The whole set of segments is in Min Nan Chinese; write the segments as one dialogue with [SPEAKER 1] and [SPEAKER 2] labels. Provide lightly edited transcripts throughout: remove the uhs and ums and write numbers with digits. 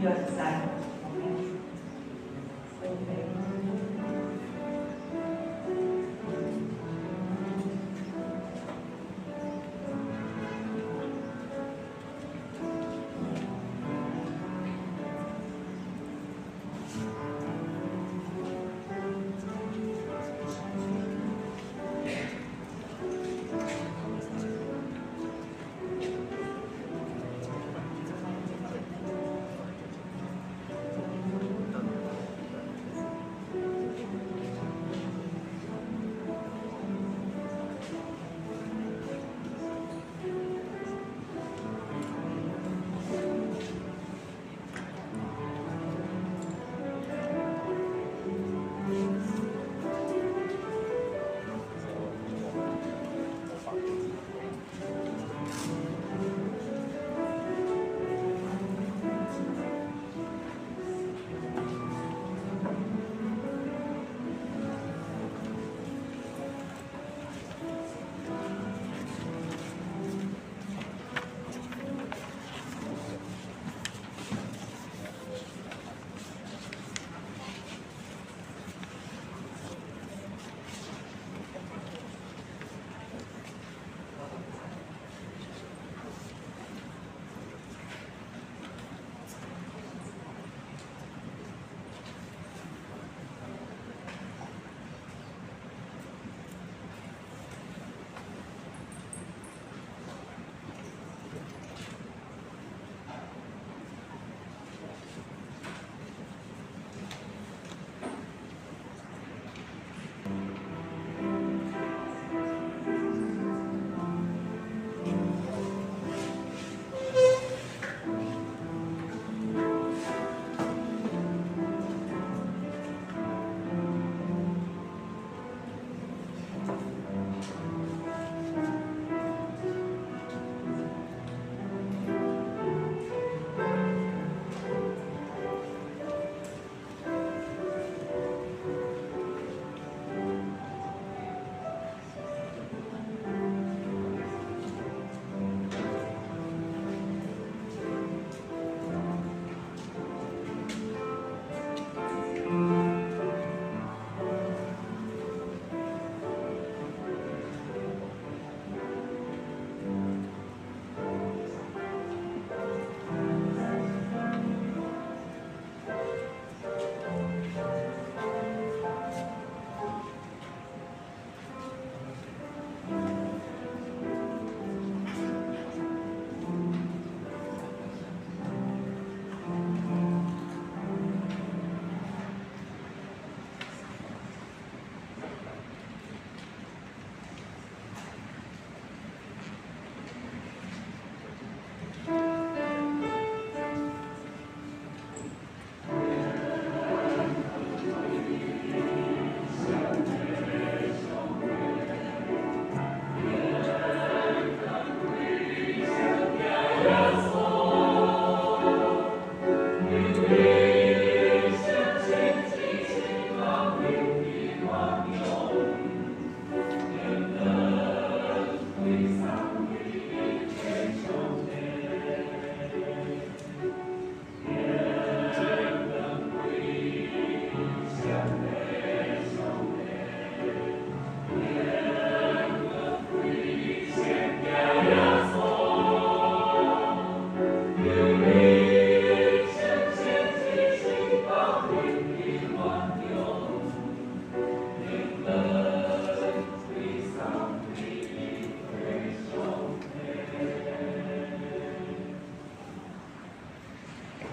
[SPEAKER 1] 1、2、3，OK。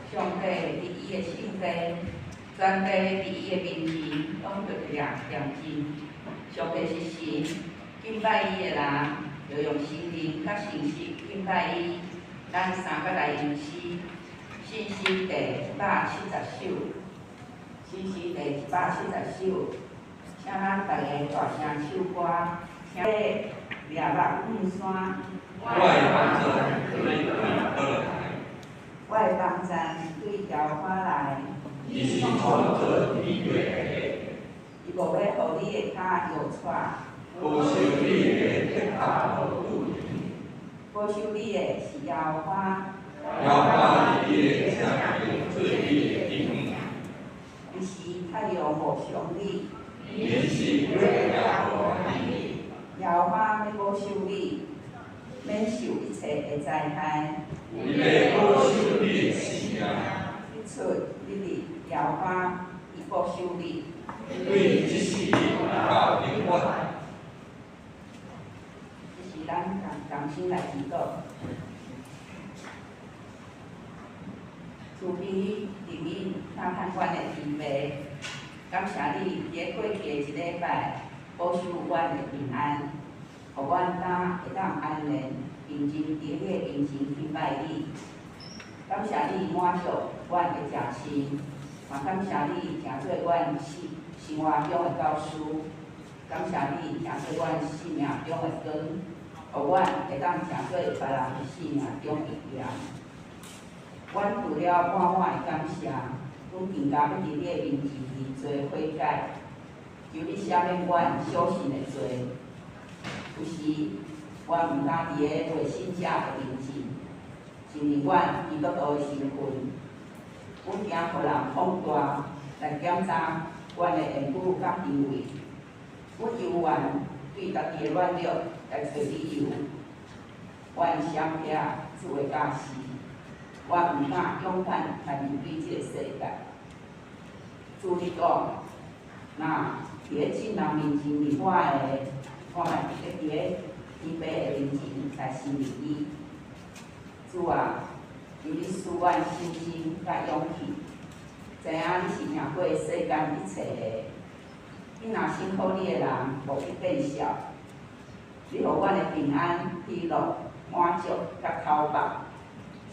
[SPEAKER 1] 上帝佇伊的聖殿，全地佇伊的面前，攏著念念真。上帝是神，敬拜伊的人，著用心靈佮誠實敬拜伊。咱三擺來吟詩，信詩第170首，信詩第170首，請咱逐家大聲唱歌，聽掠目遠山。
[SPEAKER 2] 我的幫贊對佗來？
[SPEAKER 1] 我的幫贊對耶和華來。
[SPEAKER 2] 伊是創造天地的。
[SPEAKER 1] 伊無欲予你的跤搖掣。
[SPEAKER 2] 保守你的鐵腳無拄人。
[SPEAKER 1] 保守你的是耶和華。
[SPEAKER 2] 耶和華佇你的正面做
[SPEAKER 1] 從你。
[SPEAKER 2] 免是過業無害你。
[SPEAKER 1] 耶和華欲保守你，免受一切的災害。
[SPEAKER 2] 伊欲保守你的性命。
[SPEAKER 1] 日出日入，耶和華伊保守你。
[SPEAKER 2] 對這時到永遠。
[SPEAKER 1] 這是咱同同心來祈禱。慈悲憐憫讚嘆阮的天父，感謝你佇咧過去的一禮拜保守阮的平安，予阮今會當安然平靜佇你的面前敬拜你。感謝你滿足阮的食穿，嘛感謝你成做阮生活中的教師，感謝你成做阮生命中的光，予阮會當成做別人生命中的鹽。阮除了滿滿的感謝，阮更加欲佇你的面前認罪悔改，求你赦免阮小信的罪。有時，阮毋敢佇咧未信者的面前承認阮基督徒的身份，阮驚予人放大來檢查阮的言語佮行為。阮猶原對家己的軟弱來揣理由，阮閃避主的教示。我毋敢勇敢來面對這個世界。主你講，若佇咧眾人面前認我的，我嘛會佇咧天父的面前來承認伊。主啊，求你賜阮信心佮勇氣，知影你是贏過世間一切的。你若信靠你的人，無去變小。你予阮的平安、喜樂、滿足佮頭縛。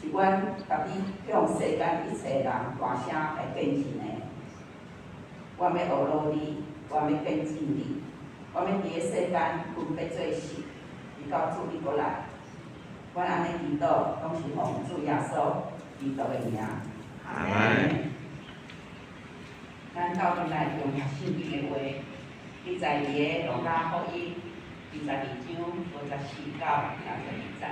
[SPEAKER 1] 是阮家己向世間一切人大聲來見證的。我欲學努力，我欲見證你，我欲佇咧世間分別做聖，直到主你閣來。阮按呢祈禱，攏是奉主耶穌基督的名。
[SPEAKER 2] 阿門。
[SPEAKER 1] 咱鬥陣來用聖經的話，記載佇咧路加福音22章54到62節。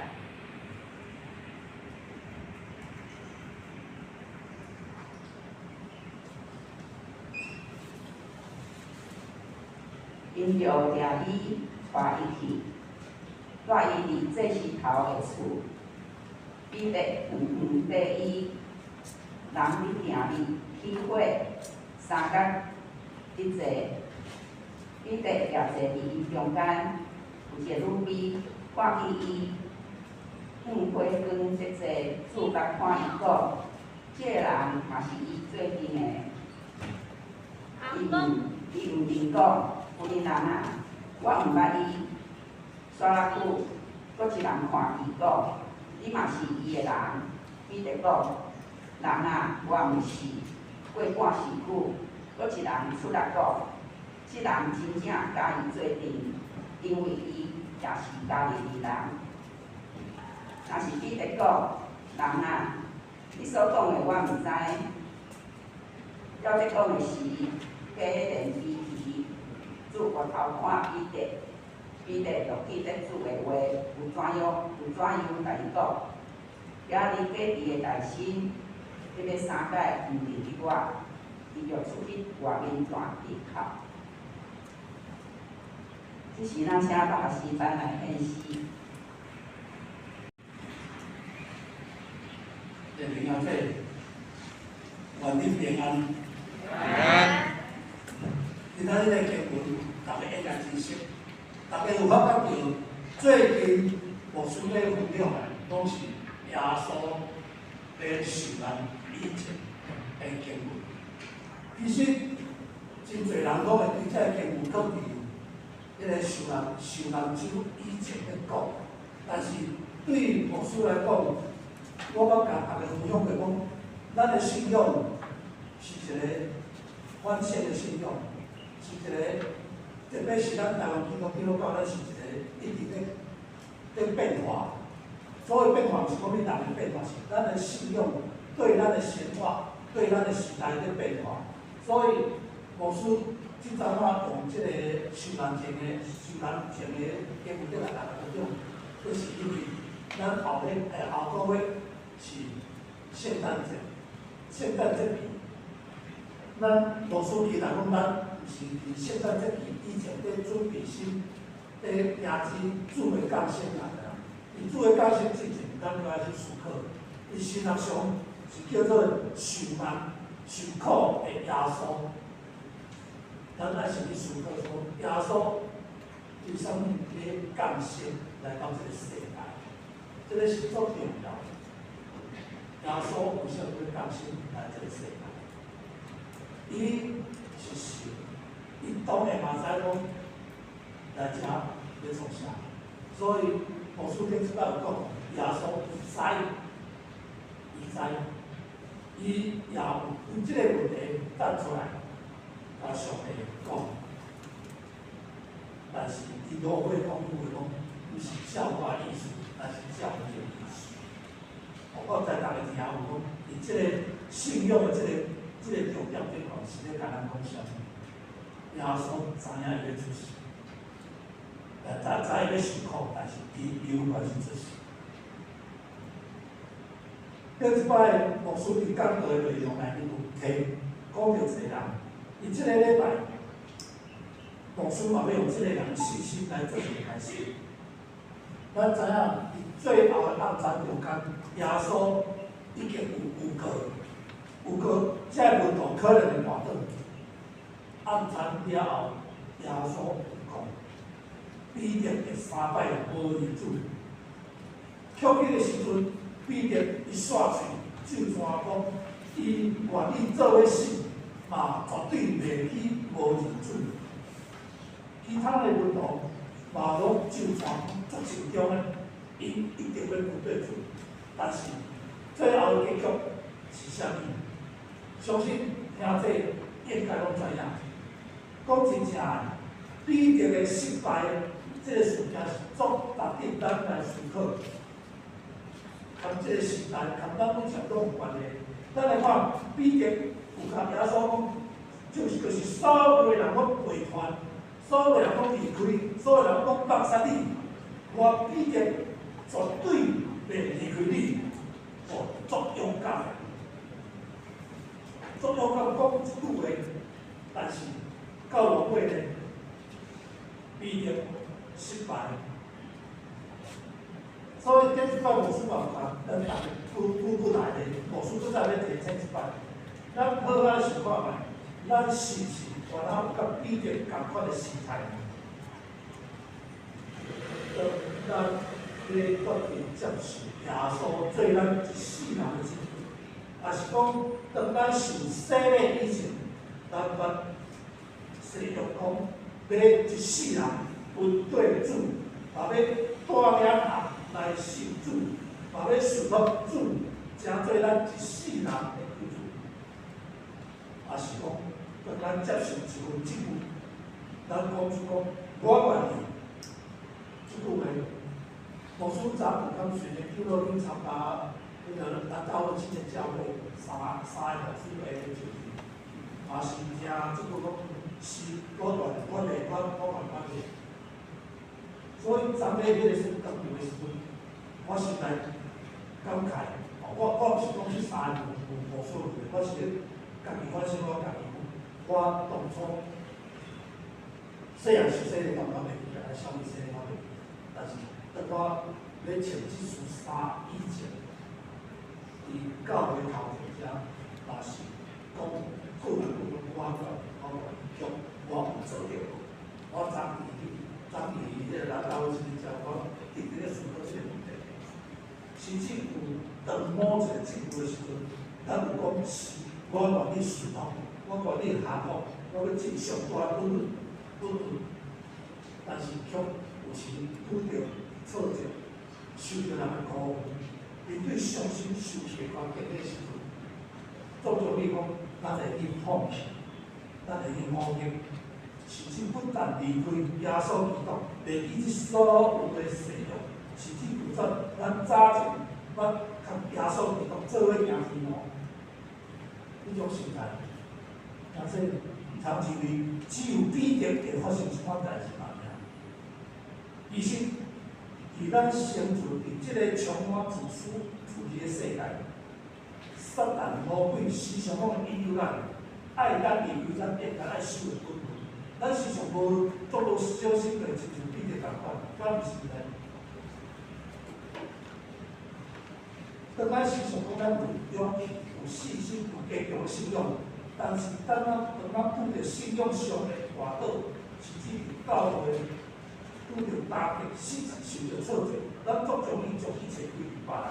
[SPEAKER 1] 𪜶就掠伊，帶伊去，帶伊佇祭司頭的厝。彼得遠遠綴伊，人伫埕裡起火，三角伫坐。彼得也坐佇𪜶中間，有一个女婢看見伊向火光咧坐，注目看伊講：這个人嘛是伊做陣的。伊毋認講：婦人啊，我毋捌伊。煞若久，閣一人看伊講：你嘛是伊的人。彼得講：人啊，我毋是。過半時久，閣一人出來講：這人真正佮伊做陣，因為伊也是加利利人。若是彼得講：人啊，你所講的我毋知。了咧講的時，雞連飛啼，主回頭看彼得，彼得就記得主的話，有怎樣共伊講。今日雞啼的大聲，你欲三擺毋認得我，伊就出去外面大直哭。這時，咱請大師班來獻詩。
[SPEAKER 3] 平安姐，願你平安。
[SPEAKER 2] 平安。
[SPEAKER 3] 今仔日的經文，大家應該真熟。大家有發覺著，最近牧師咧分享的，攏是耶穌咧受難以前的經文。其實，真濟人攏會對這个經文囥佇彼个受難週以前咧講，但是對牧師來講，我捌共大家分享過講，咱的信仰是一個反省的信仰，是一個特別是咱台灣基督教，咱是一個一直咧變化。所謂變化，毋是講你人的變化，是咱的信仰對咱的生活、對咱的時代咧變化。所以牧師這陣仔用這個受難前的經文來共大家分享，這是因為咱後日後個月是聖誕節，聖誕節咱牧師期待講咱毋是佇聖誕節期以前咧準備新咧迎接主的降生來啊。佇主的降生之前，咱就愛去思考，佇神學上是叫做受難、受苦的耶穌。咱愛是去思考說，耶穌為啥物欲降生來到這個世界？這個是足重要的。耶穌為啥物欲降生來這個世界？伊是神，伊當然嘛知講來遮欲創啥，所以牧師頂一擺有講，耶穌知，伊知，伊也有為這個問題站出來，共上帝講，但是伊落尾講句話講，毋是照我意思，但是照你的意思。我毋知逐家聽有無講，佇這個信仰的這個重點頂頭是咧共咱講啥物？耶穌知影伊欲出世，知知伊欲受苦，但是伊猶原是出世。頂一擺牧師佇講道的內容內面有提講著一個人，佇這個禮拜，牧師嘛欲用這個人的信心來做一個開始。咱知影，佇最後的暗餐中間，耶穌已經有預告，預告這个門徒可能會跋倒。暗餐了後，耶穌講，彼得會三擺無認主。口起的時陣，彼得伊煞喙咒誓講，伊願意做伙死，嘛絕對袂去無認主。其他的門徒嘛攏咒誓足慎重的，𪜶一定欲跟綴主。但是最後的結局是啥物？相信聽這應該攏知影。講真正的，彼得的失敗，這個事件是足值得咱來思考。佮這個時代，佮咱每一個攏有關係。咱來看，彼得有共耶穌講，就是所有的人攏背叛，所有的人攏離開，所有人攏放殺你，我彼得絕對袂離開你。哦，足勇敢的，足勇敢講這句話，但是到落尾呢，彼得失敗。所以頂一擺牧師嘛有共咱逐家舉舉過來的，牧師閣再欲提醒一擺，咱好好想看覓，咱是毋是原來有佮彼得仝款的心態？當咱欲決定接受耶穌做咱一世人的主，抑是講當咱受洗禮以前，咱捌誓約講欲一世人跟綴主，嘛欲帶領人來信主，嘛欲受託主，成做咱一世人的救主，抑是講當咱接受一份職務，咱講出講我願意，這句話，牧師昨有通隨便叫落去參加彼个咱教會青年教會三個牧師的聚會，嘛是聽這句講是，我願我袂我我願我袂。所以昨暝彼個時當場的時陣，我實在感慨，我毋是講這三個有無所謂，我是咧家己反省我家己，我當初細漢受洗禮感覺袂記啊，啥物洗禮我袂記，但是當我欲穿這束衫以前，佇教會頭前遮，嘛是講過來講我願我願意，我有做著，我昨暝去。昨暝彼個咱教會青年教會，我直直咧思考這個問題。甚至有當某一個職務的時陣，咱有講是，我願意受託，我願意降服，我欲盡上大努力努力，但是卻有時遇著挫折，受著人的辜負，面對傷心受氣的環境的時陣，總總你講，咱會去放棄，咱會去放棄。甚至不但離開耶穌基督，袂記這所有的誓約，甚至就算咱早前捌共耶穌基督做伙行天路，彼種心態，若說毋通認為只有彼得會發生這款代誌嘛爾。其實，佇咱生存佇這個充滿自私自利的世界，撒旦魔鬼時常攏會引誘咱，愛咱離開咱應該愛守的本分。咱時常無足無小心就親像彼得仝款，敢毋是呢？當咱時常講咱有勇氣、有信心、有堅強的信仰，但是當咱拄著信仰上的跌倒，甚至佇教會拄著打擊、受著挫折，咱足容易將一切歸予別人。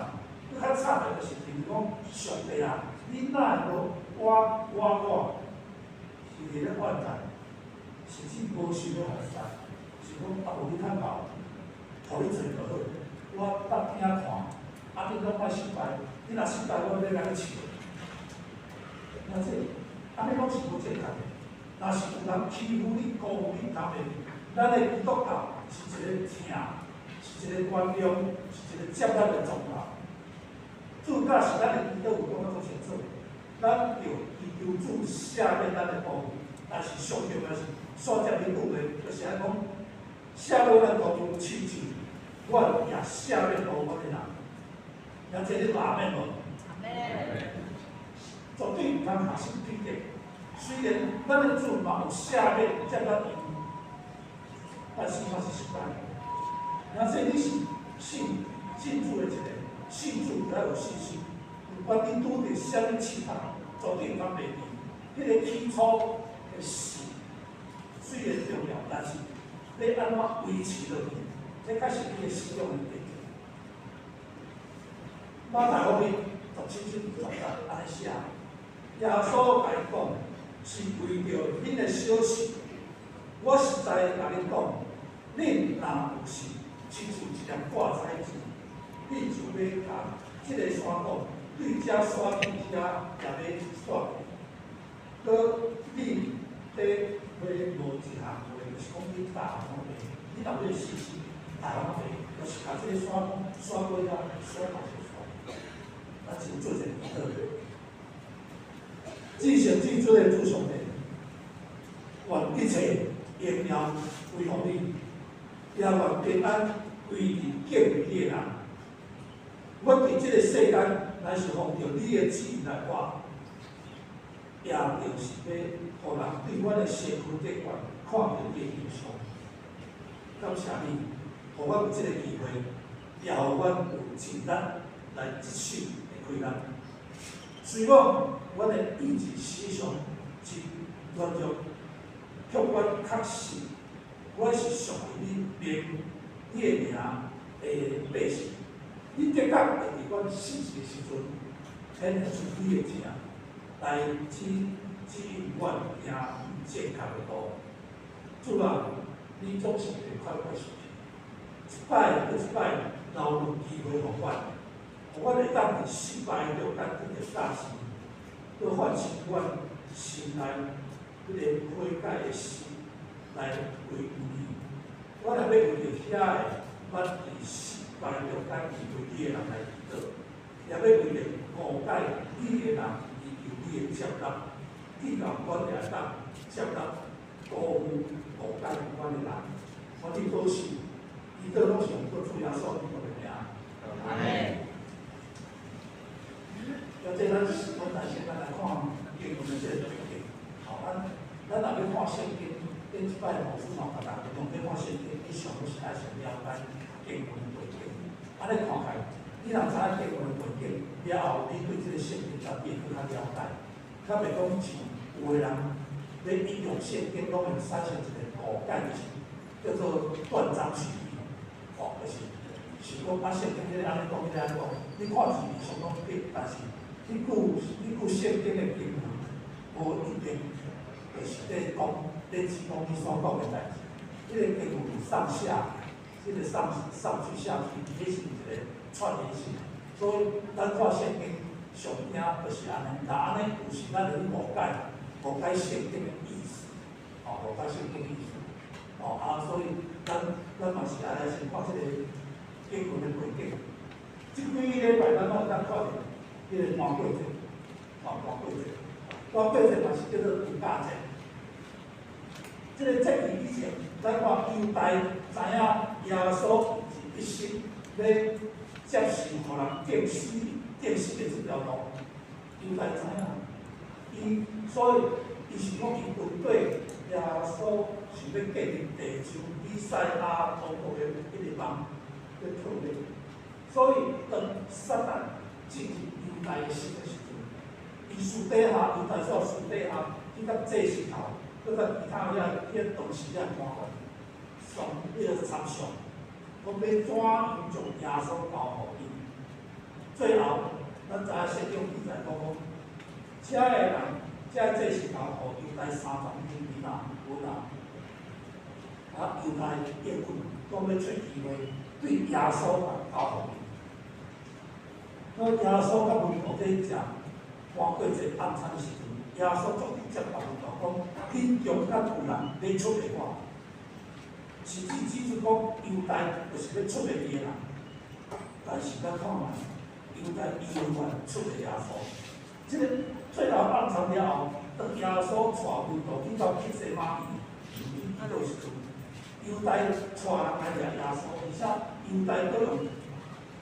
[SPEAKER 3] 閣較慘的就是認為講，上帝啊，你哪會無我我我，是佇咧怨嘆，甚至無想欲服侍，想講啊無你較𠢕，予你做就好，我搭囝看，啊你攏莫失敗，你若失敗，我欲共你笑。那這按呢攏是無正確的。若是有人欺負你、辜負你，當然，咱的基督教是一个疼，是一个原諒，是一個接納的宗教。主教是咱的祈禱有講得足清楚，咱著祈求主赦免咱的辜負，但是上重要是煞接彼句話，就是按講赦免咱辜負，親像阮也赦免辜負阮的人。了這你阿們無？
[SPEAKER 1] 阿們。
[SPEAKER 3] 絕對毋通下心彼得。雖然咱的主嘛有赦免接納伊，但是嘛是失敗。若說你是信信主的一個，信主就愛有信心，不管你拄著啥物試探，絕對毋通袂記。彼個起初的信雖然重要，但是欲按怎維持落去，這才是你的信仰的關鍵。馬太福音17章20節按呢寫，耶穌共伊講，是為著恁的小信。我實在共恁講，恁若有信，親像一粒芥菜籽，你就欲共這个山講，對遮徙去遐，也欲徙去。閣你底欲無一項話，就是講你逐項攏會，你若欲信心，逐項攏會，就是共這个山講，徙過遐，徙嘛是徙。咱先做一个祈禱。至聖至尊的主上帝，願一切榮耀歸予你，也願平安歸佇敬畏你的人。阮佇這个世間，乃是奉著你的旨意來活，也就是欲予人對阮的身軀得權，看著你的形象。感謝你，予阮有這个機會，也予阮有盡力來執行的氣力。雖講阮的意志時常真軟弱，卻阮確信，阮是屬於你名、你的名的百姓。你的確會佇阮死的時陣，顯現出你的疼，來指指引阮行正確的路。主啊，你總是會快快事情，一擺閣一擺留落機會予阮，予阮會當佇失敗中間得著教訓，閣喚醒阮心內彼个悔改的心來歸向你。阮若欲為著遐个捌佇失敗中間離開你的人來祈禱，也欲為著誤解你的人祈求你的接納，祈求阮也會當接納辜負誤解阮的人。我佇保守，祈禱攏是奉主耶穌基督的名。
[SPEAKER 1] 阿們。
[SPEAKER 3] 啊，這咱阮來先咱來看經文的這个背景。吼，咱若欲看聖經，頂一擺牧師嘛共大家講，欲看聖經，你上好是愛先了解經文的背景。按呢看起來，你若知影經文的背景了後，你對這个聖經才會閣較了解，較袂講像有的人咧引用聖經，攏會產生一个誤解，就是叫做斷章取義。吼，就是想講啊，聖經彼个按呢講，彼个按呢講，你看字面上攏對，但是彼句聖經的經文，無一定就是咧講，咧指講你所講的代誌。彼个經文有上下，這个上上句下句，彼是有一个串聯性。所以咱看聖經上驚就是按呢，若按呢有時咱會去誤解，誤解聖經的意思，吼，誤解聖經的意思。吼啊，所以咱嘛是愛來先看這個經文的背景。這幾禮拜咱攏會當看著彼個單過節，吼，單過節，單過節嘛是叫做度假節。這个節期以前，咱看猶大知影耶穌是一心欲接受予人釘死、釘死的這條路，猶大知影，伊所以伊是講伊軍隊的耶穌想欲建立地上以賽亞王國的彼个夢，欲破滅。所以當撒旦進入猶大的心的時陣，伊私底下，猶大所私底下去佮祭司頭，閣佮其他遐當時遐官員，商彼个參詳，講欲怎樣將耶穌交予𪜶。最後，咱知影聖經記載講講，遮个人，遮祭司頭予猶大30兩銀仔銀仔，啊，猶大應允，講欲揣機會對耶穌共交予𪜶。所以耶穌佮門徒佇食寒過節暗餐的時陣，耶穌足直接共門徒講：恁中間有人欲出賣我，是指指出講猶大就是欲出賣伊的人。但是咱看覓，猶大猶原出賣耶穌。這个最後暗餐了後，當耶穌帶門徒去到客西馬尼去祈禱時陣，猶大帶人來掠耶穌，而且猶大閣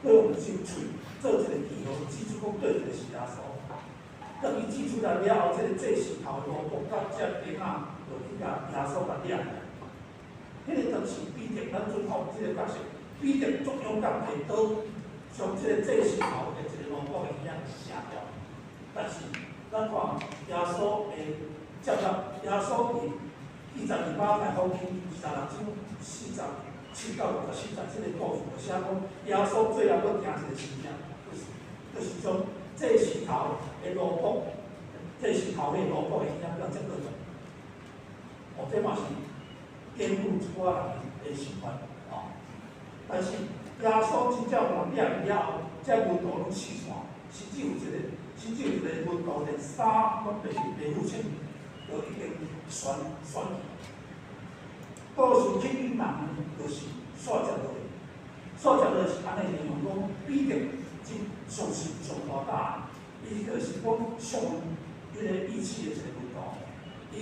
[SPEAKER 3] 用手喙做一個記號，指出講佗一个是耶穌。當伊指出來了後，這个祭司頭的奴僕佮這囝仔就去共耶穌共掠來。彼个當時彼得，咱準看這个角色，彼得足勇敢提刀，將這个祭司頭的一个奴僕的耳仔射掉。但是咱看耶穌的接納，耶穌佇記載佇馬太福音26章47到64節這个故事，就寫講耶穌最後閣行一個神蹟，就是將祭司頭的奴僕，祭司頭彼個奴僕的耳仔共切斷。哦，這嘛是顛覆一寡人的想法，哦。但是耶穌真正予人掠了後，這門徒攏四散，甚至有一個門徒連衫攏袂付清，就已經旋旋去。故事起因人就是煞接落來，煞接落來是按呢形容講，彼得真相信上大膽，伊就是講上彼个義氣的一個門徒，伊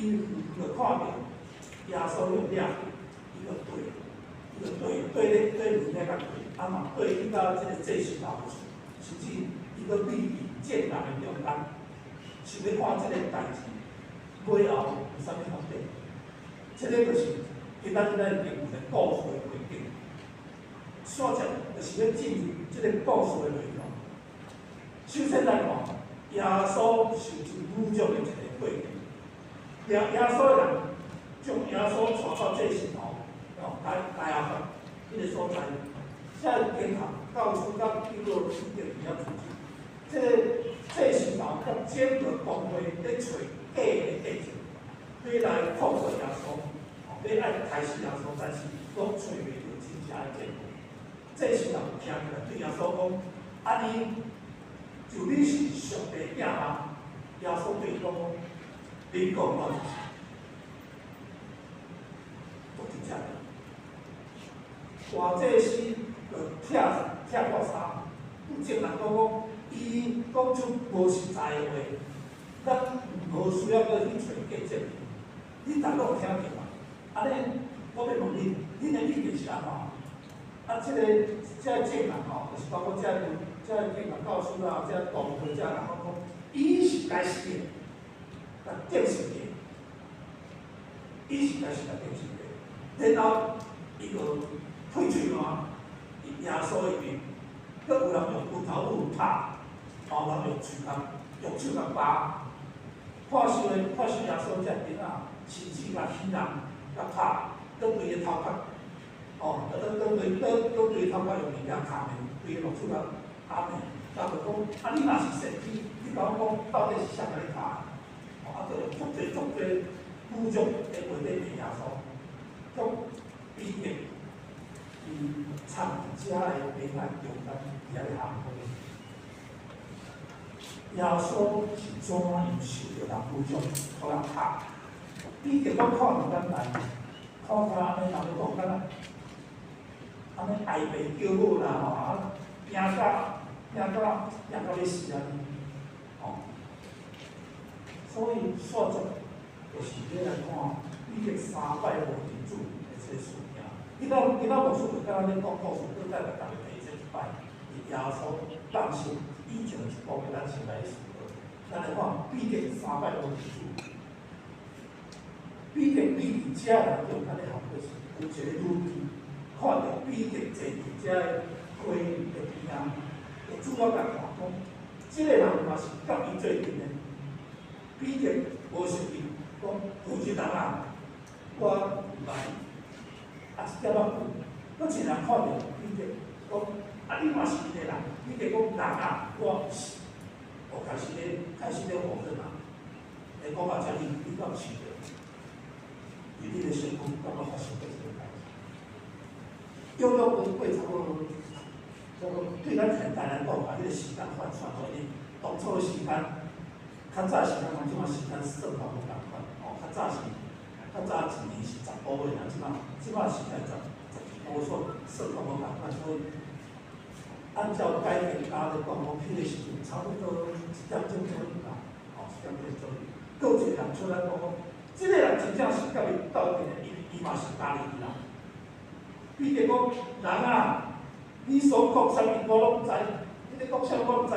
[SPEAKER 3] 就看著耶穌用掠，伊就對對咧對門遐共對，啊嘛對去到這個祭司頭處，甚至伊閣秘佇眾人的中間，想欲看這個代誌尾後有啥物發展。這个就是今仔日咱經文的故事的背景。煞接就是欲進入這个故事的內容。首先來看，耶穌受盡侮辱的一个過程。耶穌的人將耶穌帶到祭司頭，哦，該亞法彼个所在，這個經學教師佮長老已經佇遐聚集。這个祭司頭佮整個公會咧揣假的證據，欲來控告耶穌，欲愛刣死耶穌，但是攏揣袂著真正的證據。祭司頭徛起來對耶穌講：按呢，就你是上帝囝嗎？耶穌對伊講：你講我就是，就直接。大祭司就拆拆破衫，有眾人講講，伊講出無實在的話，咱無需要閣去揣假證據。你逐個有聽著嘛？按呢，我欲問恁，恁的意見是按怎？啊，這个眾人吼，就是包括這个經學教師啦，這公會這人攏講，伊是該死的，共釘十字架，伊是該死共釘十字架。然後伊就噴喙瀾佇耶穌的面，閣有人用拳頭拇拍，有人用喙共用手共扒，看守耶穌這囡仔，甚至共魚籠共拍，閣對伊頭殼。哦，閣對閣對頭殼用物件敲面，對伊目睭共壓面，啊，就講，啊，你若是先知，你共我講，到底是啥共你拍？哦，啊，閣用足濟足濟侮辱的話咧罵耶穌，將彼得伊藏佇遮的悲哀中間，佇遐咧含淚。耶穌是怎樣受著人侮辱，予人拍？彼得閣看毋簡單，看他按呢人咧講，敢若按呢哀爸叫母啦吼，啊，驚到欲死按呢，吼。所以煞接就是欲來看彼得三擺無認主的這个事件。今仔牧師就敢若咧講故事，閣再來逐家提醒一擺，是耶穌放生以前一步，咱先來思考。咱來看彼得三擺無認主，彼彼得伫伫遮人中間咧學過時，有一個女妓看著彼得坐佇遮个溪的邊仔，就轉仔共看講，這個人嘛是佮伊做陣的。彼得無承認，講婦人啊，我毋捌。啊，一點仔久，閣一個人看著彼得，講啊，你嘛是伊的人。彼得講人啊，我毋是。哦，開始咧否認啊，會講到遮，你敢有想著？佇你的身軀，敢有發生過這個代誌？約約過差不多，對咱現代來講啊，彼個時間換算吼，因當初的時間，較早時間同這馬時間算法無仝款，吼，較早一年是10個月，啊，這馬時間12個月，算法無仝款，所以按照改革家咧講，講彼個時陣差不多一點鐘左右啦，吼，一點鐘左右。閣有一個人出來講講，這個人真正是佮伊鬥陣的，伊嘛是加利利人。彼得講，人啊，你所講啥物我攏毋知，你咧講啥我毋知，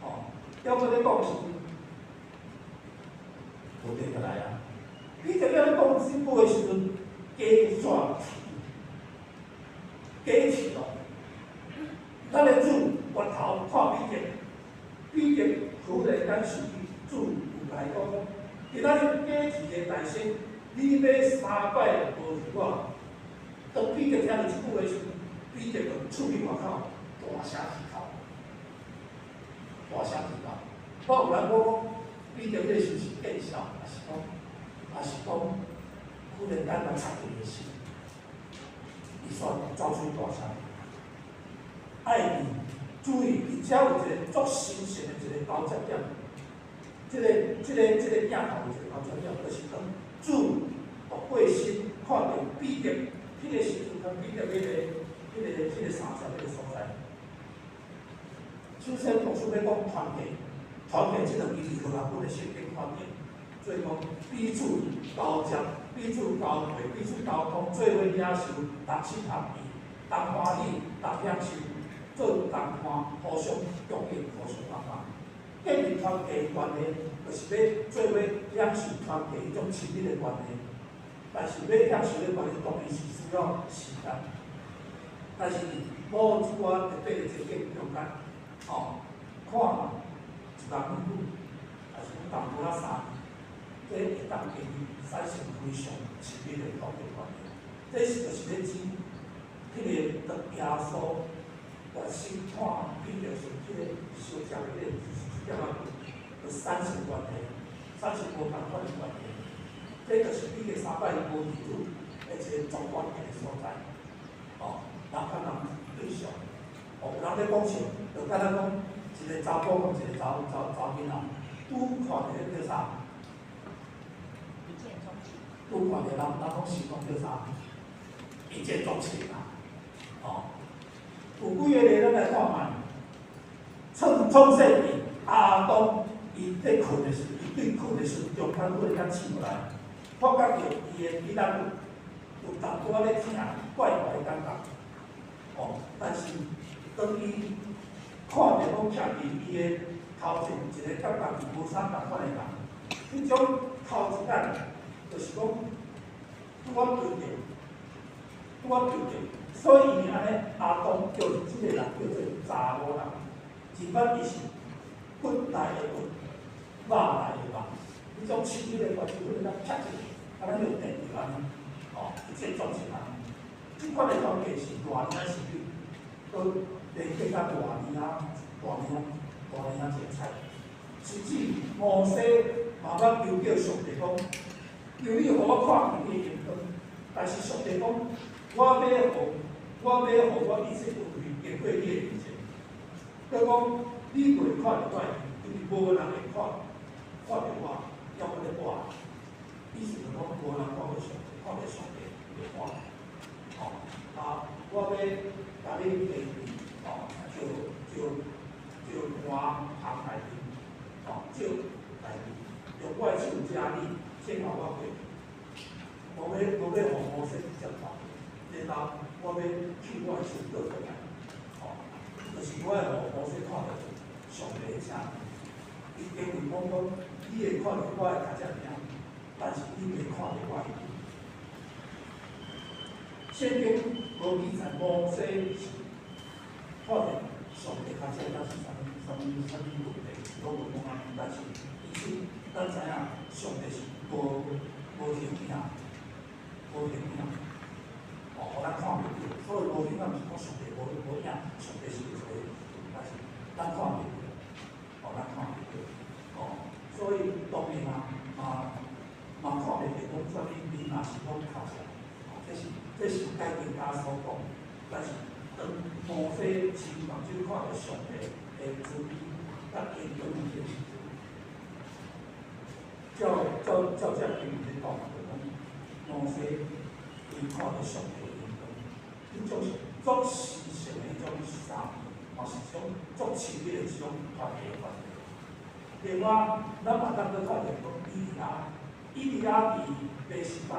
[SPEAKER 3] 吼，要閣咧講時陣，無停落來啊。彼得了咧講這句的時陣，雞煞啼，雞啼咯。咱的主回頭看彼得，彼得忽然間想起主有共伊講講，今仔日雞啼的大聲，你欲三擺無認我。當彼得聽著這句話時，彼得就出去外口大聲啼哭，大聲啼哭。我有人講講，彼得彼個時是見笑，抑是講，忽然間來插著伊的心，伊煞走出去大聲。愛注意，佇遮有一個足神聖的一個交接點，這個鏡頭有一個交接點，就是當主復過身看著彼得，彼個時陣，彼得彼個三節彼個所在。首先，牧師欲講團契，團契這兩字佇和合本的聖經翻譯，做講彼此交接、彼此交替、彼此溝通，做伙領受，同心合意，同歡喜，同享受，做同伴，互相供應，互相幫忙。建立團契的關係，就是欲做伙享受團契彼種親密的關係。但是欲享受的關係，當然是需要時間。但是某一寡特別的情景中間，吼，看一男一女，抑是講淡薄仔衫，這會當建立產生非常親密的團契關係。這是就是咧指，彼個當耶穌決心看彼得時，彼個相接的彼個一點仔就產生關係，產生無仝款的關係。這就是彼得三擺無認主的一個足關鍵的所在。哦，人佮人對上，哦，有人咧講笑，就敢若講一個查甫佮一個查某囡仔，拄看著彼叫啥？
[SPEAKER 1] 一見鍾情。
[SPEAKER 3] 拄看著人，人攏想講叫啥？一見鍾情啊！哦，有幾個例咱來看覓。創世記，亞當伊咧睏的時，伊對睏的時陣，中間忽然間醒過來，發覺著伊的肋骨有淡薄仔咧疼，怪怪的感覺。哦，但是當伊看著講徛佇伊的頭前一個佮家己無啥仝款的人，彼種頭一眼就是講拄仔對著，拄仔對著，所以伊按呢，亞當叫這個人叫做查某人，真捌伊是骨內的骨，肉內的肉，彼種親密的關係忽然間啪一下，按呢就電著按呢，哦，一見鍾情按呢。這款的關係是偌爾仔親密，閣連結甲偌爾仔、偌爾仔、偌爾仔精彩。甚至摩西嘛捌求叫上帝講，求你予我看見你的榮光。但是上帝講，我欲予我一切恩惠經過你的面前。閣講你袂看著我的面，因為無人會看著我，猶閣咧活。意思就講，無人看過上帝，看著上帝會活。吼，啊，我欲共你地吼，石磐烘內面，吼，石內面，用我的手遮你，先予我過。無欲予摩西直接看，然後我欲去我的手倒轉來，吼，就是我欲予摩西看著上帝的請。伊經文講講，你會看著我的跤跡爾，但是你袂看著我的面。聖經無記載摩西是看著上帝較這是啥物啥物啥物問題，攏無講按呢。但是其實咱知影上帝是無形影，無形影，哦，予咱看袂著。所以無形影毋是講上帝無影，上帝是有一個，但是咱看袂著，哦，咱看袂著，哦，所以當然啊，嘛看袂著講啥物面若是講較啥，哦，這是解經家所講，但是當摩西親目睭看著上帝的慈悲佮榮光的彼個時陣，照這經文咧講，就講摩西伊看著上帝的榮光，彼種是足神聖的彼種衫，嘛是種足親密的一種團體關係。另外，咱嘛當閣看著講以利亞，以利亞佇別是巴，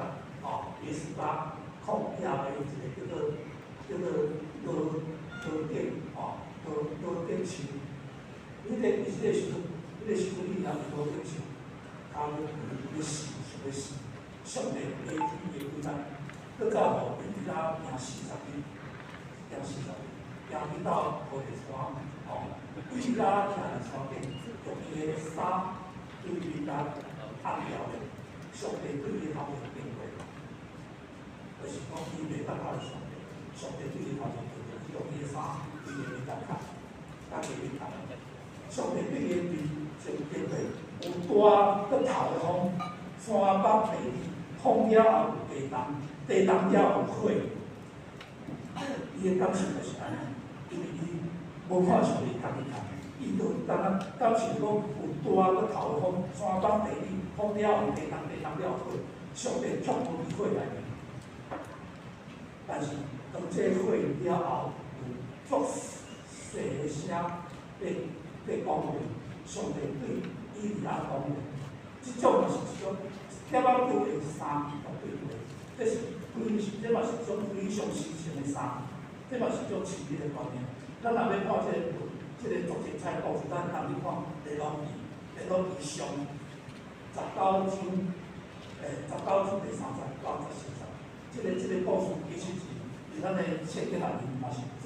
[SPEAKER 3] 哦，別是巴曠野的一個叫做羅頂，哦，羅頂樹。彼個時陣，以利亞佇羅頂樹，跤咧試，想欲試，上帝下天的規工，閣到予以利亞行40日，行四十日，行去到何烈山，哦，以利亞徛佇山頂，用伊的衫對面共壓牢咧，上帝對伊頭前經過，就是講伊袂當看著上帝，上帝對伊頭前經過，伊用伊的衫對伊的面共蓋，共伊面蓋。上帝對伊的面前經過，有大閣透的風，山北地風了後有地動，地動了後有火。伊的感受就是按呢，因為伊無看上帝家己看，伊就敢若感受講有大閣透的風，山崩地裂，風了後有地動，地動了後火，上帝卻無佇火內面。但是當這火了後，有足細的聲咧講話，上帝對以利亞講話，這種嘛是一種一點仔久的三級對話，這嘛是一種非常神聖的三，這嘛是一種親密的觀念。咱若欲看這個足精彩故事，咱通去看《列王紀》，列王紀上19章，19章第30到14節，這個故事其實是佇咱的聖經內面嘛是足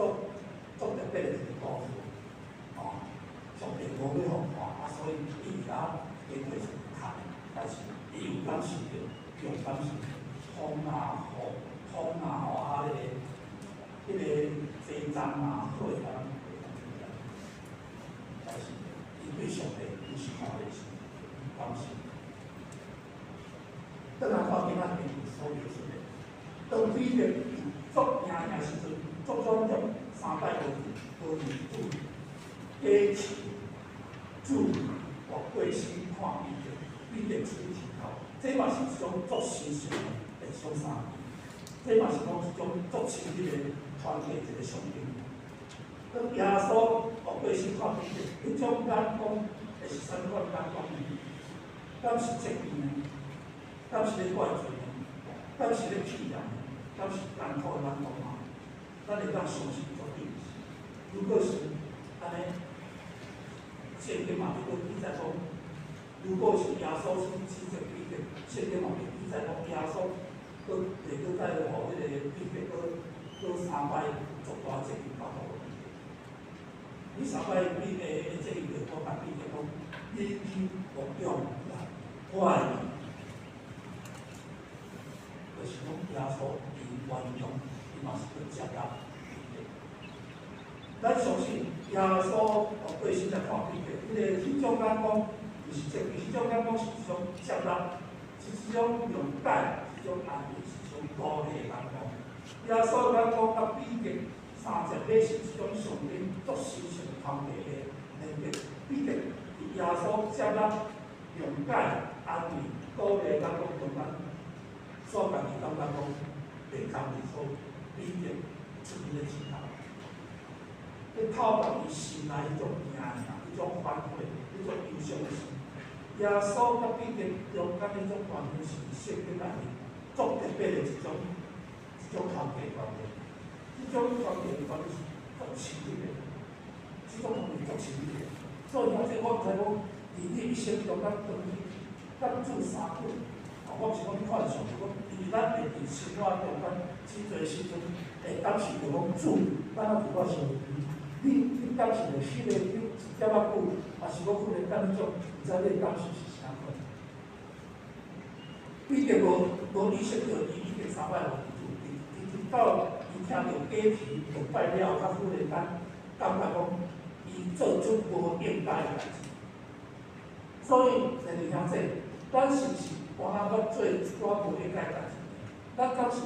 [SPEAKER 3] 特別的一個故事，哦，上帝無欲予看，啊，所以以利亞經過是看，但是伊有感受著，有感受風啊、雨、風啊、吼啊，彼個地震啊、火啊，但是伊對上帝伊是看的是感受。轉來看今仔日所描述的，當彼得作驚的時陣，作轉折三擺無認主，假試主活過身看彼得，彼得出前頭，這嘛是一種足神聖的一種三這嘛是講一種足親密的團體一個象徵。當耶穌活過身看彼得，彼種眼光會是啥物款眼光呢？敢是責備呢？敢是咧怪罪呢？敢是咧氣人呢？敢是艱苦的眼光嗎？咱會當相信絕對毋是。如果是按呢，聖經嘛袂閣記載講，如果是耶穌去指責彼得，聖經嘛袂記載講耶穌閣袂閣再予彼個彼得閣三擺做大責任交託予彼得。你三擺彼得的責任就講共彼得講，你去牧養我的羊，就是講耶穌伊原諒，伊嘛是閣接納彼得。咱相信耶穌活過身來看彼得，彼種眼光毋是責備，彼種眼光是一種接納，是一種諒解，是一種安慰，是一種鼓勵的眼光。耶穌眼光佮彼得三節彼是一種上頂足神聖的團體的連結。彼得佇耶穌接納、諒解、安慰、鼓勵眼光中間，所家己感覺講袂甘願，所以彼得出彼个舌頭，咧透過伊心內彼種驚嚇、彼種反悔、彼種憂傷的心。耶穌佮彼得中間彼種關係是聖經內面足特別的一種團體關係。這種團體關係是足親密的，這種關係足親密的。所以講，這我毋知講，佇你一生中間當去佮主相處，我毋是講你看著上帝，講因為咱會佇生活中間真濟時陣會感受著講主，敢若佇我身邊。你感受著彼個一點仔久，抑是講忽然間彼種，毋知你的感受是啥款。彼得無意識著伊已經三擺無認主，直直到伊聽著雞啼兩擺了後，才忽然間感覺講，伊做出無應該的代誌。所以，弟兄姊妹，咱是毋是敢若捌做一寡無應該的代誌？咱敢是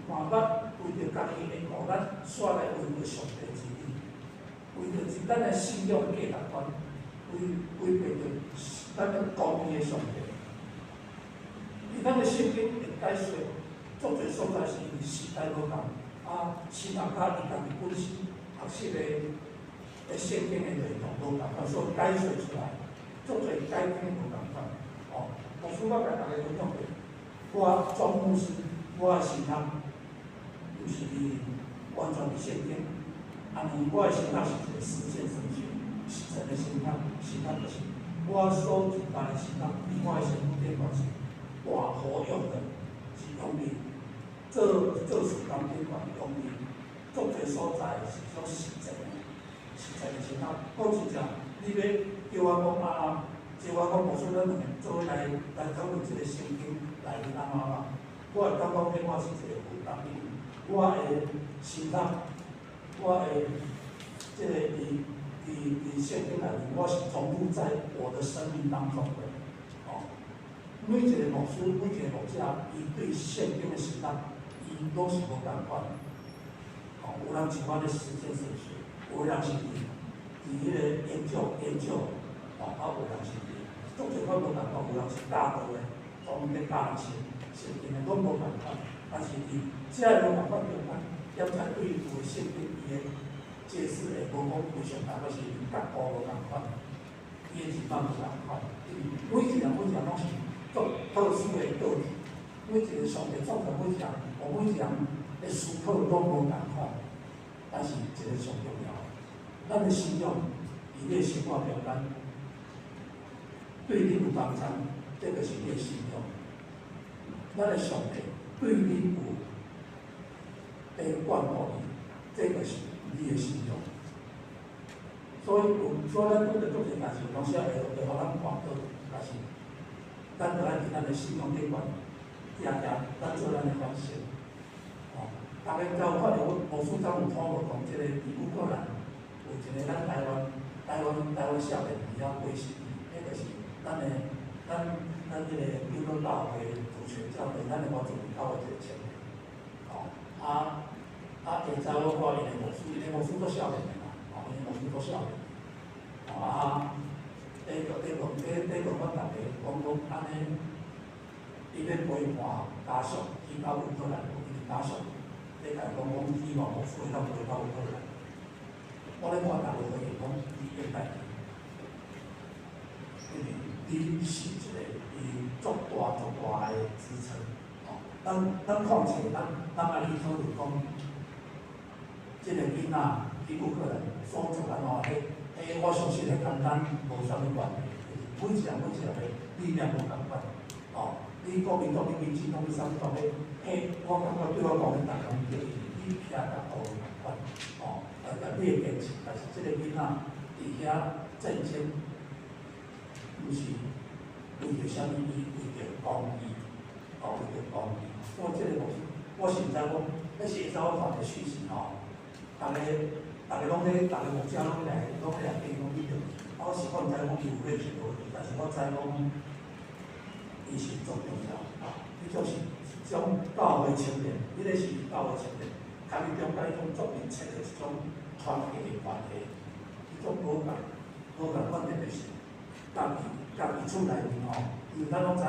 [SPEAKER 3] 嘛捌為著家己的緣故，咱煞來違背上帝旨意，為著咱的信仰價值觀，違背著咱的公義的上帝。佇咱的聖經會解說，足濟所在是因為時代無仝，啊，神學家伊家己本身學習的聖經的內容無仝款，所以解說出來，足濟解經無仝款。哦，牧師我共大家分享者，我莊牧師，我的神學毋是完全佇聖經，啊，我的神學是一個實踐神學，實踐的神學，神學就是我所認的神學，佇我的身軀頂懸是大活用的，是用佇做事工頂懸，用佇足濟所在是種實踐的神學。講真正，你欲叫我講啊，叫我講牧師，咱兩个做伙來討論這個聖經內面按怎啊？我會感覺講我是一個負擔，因為我的神學，我的這個佇聖經內面，我是融入在我的生命當中的。哦，每一個牧師，每一個牧者，伊對聖經的神學，伊攏是無仝款的。哦，有人像我咧實踐神學，有的人是佇彼個研究，哦，啊，有人是佇足濟款無仝款，有人是教導的，專門咧教人聖經的，攏無仝款。但是佇遮个無仝款中間，踮遮對有的聖經伊的解釋會無講非常仝，抑是角度無仝款，伊的認識無仝款。因為每一個人每一個人攏是足特殊的個體，每一個上帝創造每一個人，予每一個人的思考攏無仝款。但是一個上重要的，咱的信仰佇你的生活中間，對你有幫助，這就是你的信仰。咱的上帝對你有在關顧你，這就是你的信仰。所以有，所以咱拄著足濟代誌，有當時仔會予咱絆倒，但是咱著愛佇咱的信仰頂懸，定定咱做咱的反省。哦，逐家敢有看著牧師昨有討論講，這個佇烏克蘭有一個咱台灣少年佇遐過身，彼就是咱的咱彼個長老教會主權教會，咱的原住民教會一個青年。哦，啊，下晝我看𪜶的牧師，𪜶的牧師足少年的啦，哦，𪜶的牧師足少年。哦啊，咧問阮逐家講按呢，伊欲陪伴家屬去到烏克蘭，伊家屬咧共講講，希望牧師會當陪到烏克蘭。我咧看逐家回應講，你應該去，因為你是一個伊足大足大的支撐。哦，咱況且咱愛去討論講，這個囡仔去烏克蘭所做按怎，彼我相信彼佮咱無啥物關係，就是每一個人每一個人的理念無仝款。哦，你國民黨，你民進黨，你啥物黨的，彼我感覺對我講的逐個對，你徛角度無仝款。哦，啊，你會堅持，但是這個囡仔佇遐戰爭，毋是為著啥物，伊為著公義，哦，為著公義。所以這個牧師，我是毋知講，彼是下晝我看一個訊息吼，逐家攏咧，逐個牧者攏咧來建議講你著，啊，我毋知講伊有咧是無，但是我知講，伊是足重要，彼種是一種教會青年，彼個是教會青年，共伊中間彼種足密切的一種團體的關係，彼種無仝款，特別是家己厝內面吼，因為咱攏知影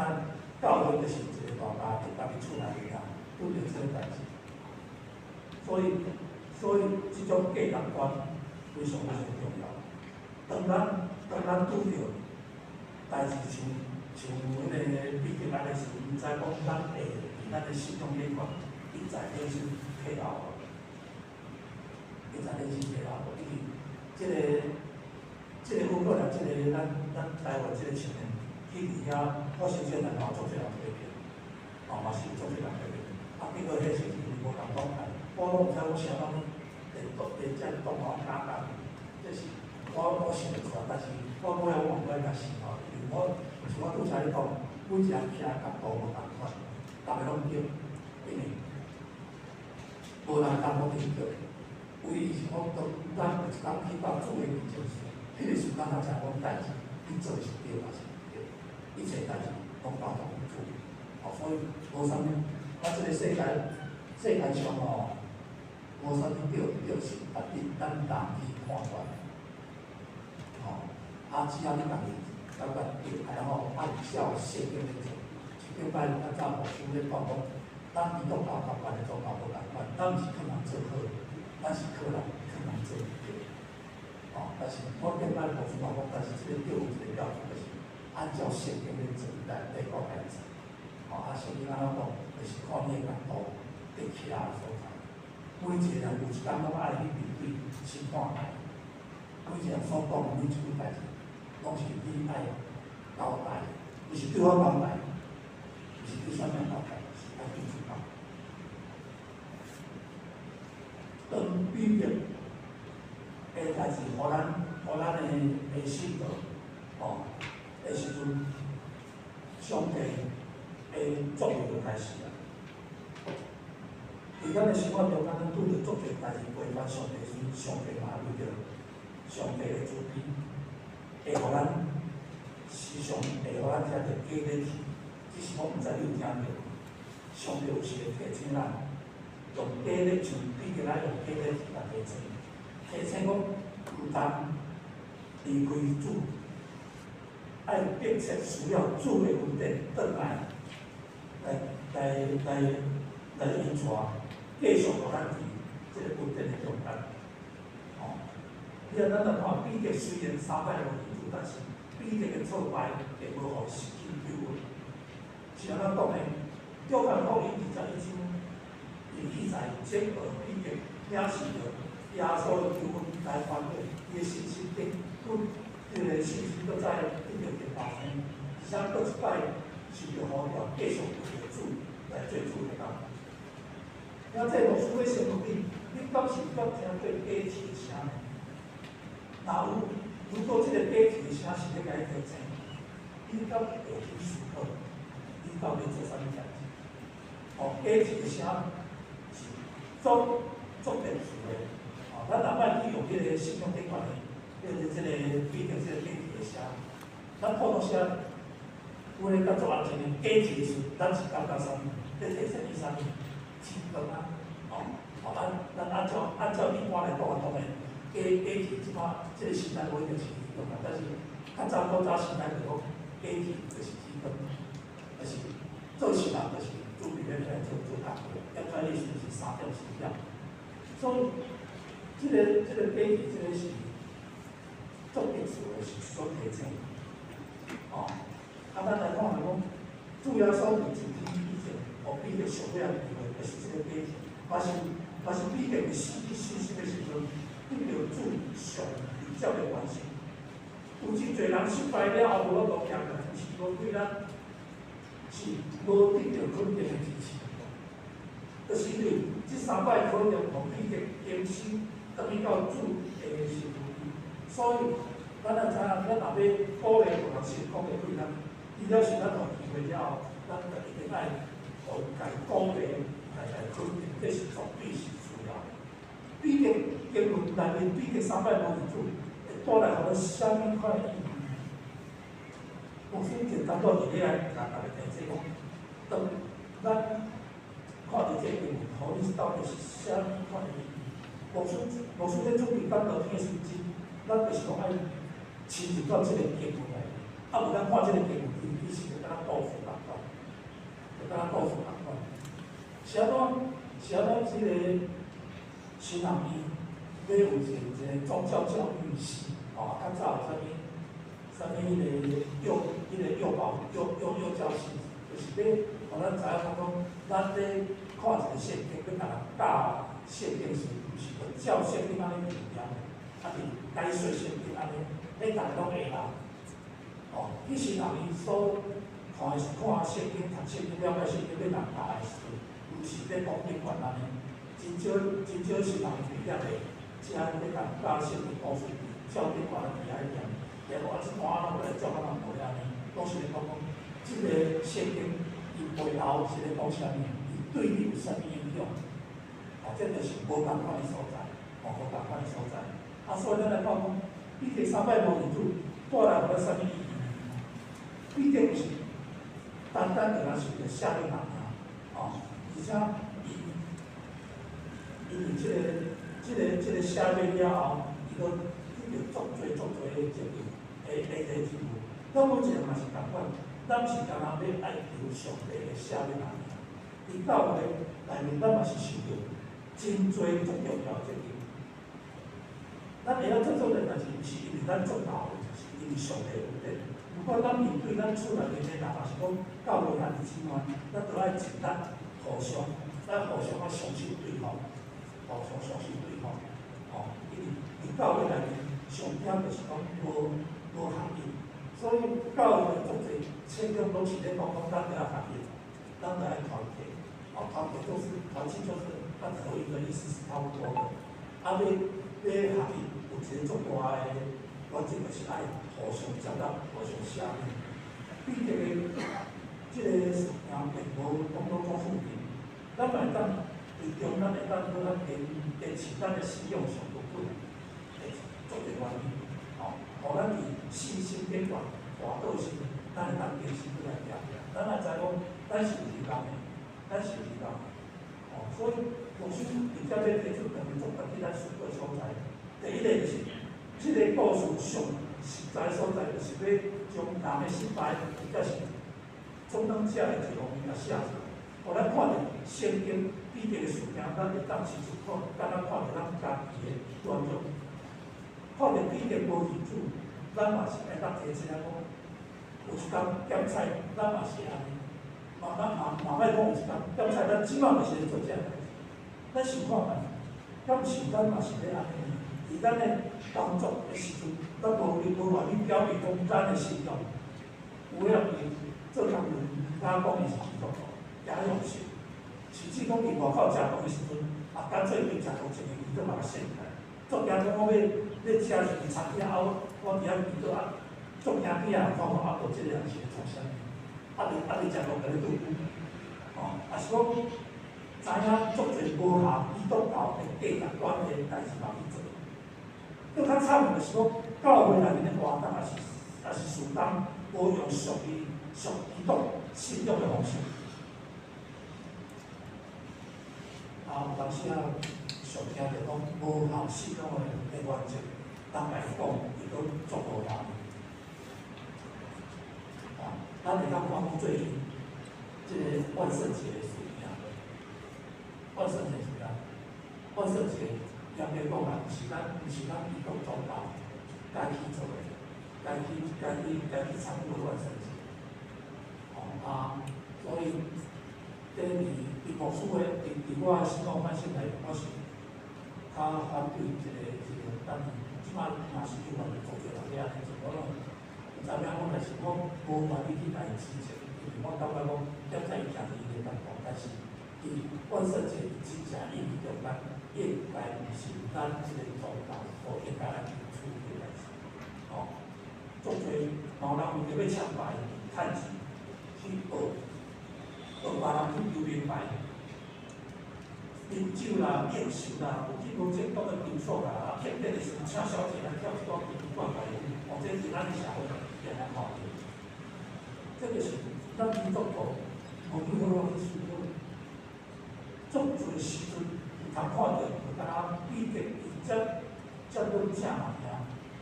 [SPEAKER 3] 教會就是一個大家庭，家己厝內面啊，拄著這個代誌，所以這種價值觀非常非常重要。當咱拄著代誌像彼個彼得按呢時，毋知講咱會佇咱的信仰頂懸一再練習退後，一再練習退後，因為這個烏克蘭，這個咱台灣這個青年去佇遐，我相信咱嘛足濟人批評，哦，嘛是足濟人在啊，結果彼時陣無人講來，我攏毋知講啥物，電動電這動畫加工，這是我想會出來，但是我尾仔我毋愛共想吼，因為我像我拄才咧講，每一個人徛角度無仝款，逐个攏對，因為無人共無對。唯一是講當咱有一工去到主的面前時，彼個時陣才知影講代誌，你做的是對還是毋對，一切代誌攏交託予主。哦，所以無啥物，咱這個世界上吼，無啥物對對是值得咱人去判斷。吼，啊，只要你家己感覺對，然後按照聖經咧做。頂擺較早牧師咧講講，咱基督教佮別的宗教無仝款，咱毋是勸人做好，咱是勸人勸人做對。哦，但是我頂擺牧師嘛講，但是這個對有一個標準，就是按照聖經咧做來講來做。哦，啊，聖經按怎講，就是看你的角度佇徛的所在。每一個人有一工攏愛去面對審判台，每一個人所講的每一句代誌，攏是你愛交代，毋是對我交代，毋是對啥物人交代，是愛對主交代。當彼得的代誌，予咱的信徒，吼，的時陣，上帝的作為就開始啊。佇咱的生活中間，咱拄著足濟代誌違反上帝時，上帝嘛為著上帝的慈悲，會予咱時常會予咱聽著假禮氣，只是我毋知你有聽著。上帝有時會提醒咱，用假禮，像彼得來用假禮氣來提醒，提醒講毋通離開主，愛迫切需要主的恩典轉來，來引帶，繼續予咱佇這個恩典的中間。吼，你啊，咱來看彼得雖然三擺無認主，但是彼得的挫敗並無予伊失去救恩。是按怎講呢？約翰福音21章，伊記載這個彼得領受著耶穌的救恩來反悔，伊的信心得，閣這個信心閣再得著更大聲，而且閣一擺受著呼召，繼續為著主來做主的工。遐這牧師咧先問你，你敢是捌聽過假鐵的聲呢？若有，如果這個假鐵的聲是咧共你提醒，你敢會去思考，你到底做啥物代誌？哦，假鐵的聲是足足特殊的。哦，咱若莫去用彼個信仰頂懸的，這個彼得這個假鐵的聲，咱普通聲，有咧較足安靜的假鐵的時，咱是感覺啥物？咧提醒你啥物？天光啊，哦，哦，咱按照一般來講啊，當然假鐵這擺這個時代無一定是天光啊，但是較早古早時代就講假鐵就是天光，就是做事人就是準備欲來做工課，點解意思是3點4點，所以這個假鐵這個是足特殊的，是所提醒。哦，啊，咱來看來講，主耶穌佇受天以前，予彼得上尾仔機會，就是這個假鐵，嘛是彼得佇失去信心的時陣，得著主上直接的關心。有真濟人失敗了後無法度行來，是無對咱是無得著肯定的支持。就是因為這三擺考驗，予彼得重新轉去到主的身邊，所以咱也知影，咱若欲鼓勵別人成功的對咱，除了是咱有機會了後，咱就一定愛予伊鼓勵，來肯定，這是絕對是需要的。彼得經文內面，彼得三擺無認主，會帶來予咱啥物款的意義？牧師就感覺佇咧來共大家提醒講，當咱看著這個經文，予你到底是啥物款的意義？牧師咧準備講道天的時陣，咱就是講愛深入到這個經文內面，啊，無咱看這個經文，其實就敢若故事仝款，就敢若故事仝款。是按怎？是按怎？這個神學院欲有一個宗教教育系，哦，較早有啥物？啥物彼個幼保幼教系，就是欲予咱知影講講，咱咧看一個聖經，欲共人教聖經時，毋是著照聖經按呢去念，啊是解說聖經按呢，彼逐个攏會啦。哦，彼時人伊所看看看聖經、讀聖經、了解聖經欲人教的時陣，毋是咧講經文按呢，真少真少是人直接的，遮咧共教聖經故事，照經文佇遐念，然後啊，這段仔攏來照啊人無咧按呢，攏是咧講講，這个聖經伊背後是咧講啥物，伊對你有啥物影響？哦，這就是無仝款的所在，哦，無仝款的所在。啊，所以咱來看講，彼得三擺無認主，帶來予咱啥物意義呢？彼得毋是單單就若是著赦免人爾，哦，而且伊因為這个赦免了後，伊閣得著足濟足濟的責任，的義務。咱每一個人嘛是仝款，咱毋是干焦欲愛求上帝的赦免爾。佇教會內面，咱嘛是受著真濟足重要的責任。咱會曉做做的代誌，毋是因為咱做到的，是因為上帝恩典。不過咱面對咱厝內面的人，也是講教會兄弟姊妹，咱都愛盡力互相，咱互相愛相信對方，互相相信對方。吼，因為佇教會內面，上驚就是講無合一，所以教會足濟聖經攏是咧講講咱著愛合一，咱著愛團結。哦，團結就是團契，就是跟合一的意思是差不多的。啊，欲欲合一，有一个足大的原則，就是愛互相接納、互相赦免。彼得的這个事件並無講到足負面，咱嘛會當佇中，咱會當閣較堅堅持咱的信仰上無穩，會足濟原因，吼，予咱佇信心頂懸跋倒時，咱會當堅持過來行。咱也知講，咱是有希望的，咱是有希望的，吼，所以牧師佇遮欲提出兩個足值得咱思考的所在。第一個就是，這个故事上實在所在，就是欲將人的失敗，或者是總當者的一方面來寫出來，予咱看著聖經彼得的事件，咱會當親自看，敢若看著咱家己的軟弱。看著彼得無認主，咱嘛是會當提醒講，有一工檢採，咱嘛是按呢。嘛咱嘛嘛莫講有一工檢採，咱這擺就是咧做這个代誌。咱想看覓，敢是咱嘛是咧按呢？佇咱的工作的時陣，咱無無願意表明講咱的信仰。有的人伊做工課，敢講伊是基督徒，誠用心，甚至講佇外口食飯的時陣，也乾脆對食飯一個祈禱嘛共獻起來。足驚講我欲欲食入去餐廳啊，我佇遐祈禱啊，足驚彼人看講啊，無這个人是咧創啥物？猶未食飯共你對付，吼，抑是講知影足濟無合基督教的價值觀的代誌嘛去做。閣較慘的就是講，教會內面的活動，抑是事工，無用屬於屬基督信仰的方式。啊，有當時啊，常聽著講無合信仰的原則，人來講，伊閣足無效。啊，咱會當看講最近這个萬聖節的事件，萬聖節是啥？萬聖節嚴格講來，毋是咱基督宗教該去做的，該去參與的萬聖節。吼啊，所以這佇牧師的佇我的信仰反省來，我是較反對這个，但是這擺若是有人做這人咧按呢做，我攏毋知影講，但是我無願意去共伊指責，因為我感覺講，現在伊徛佇伊的角度，但是佇萬聖節真正意義中間，應該毋是咱這个宗教所應該按呢處理的代誌。吼，足濟嘛有人為著欲搶牌、趁錢去學，學別人去求名牌，啉酒啦、應酬啦，有去無正當的場所啦，啊，慶典的時陣請小姐來跳一寡奇奇怪怪的，哦，這佇咱的社會定定看著。這就是咱基督徒無去好好去思考。足濟時陣有通看著，就敢若彼得伊接接論正物件，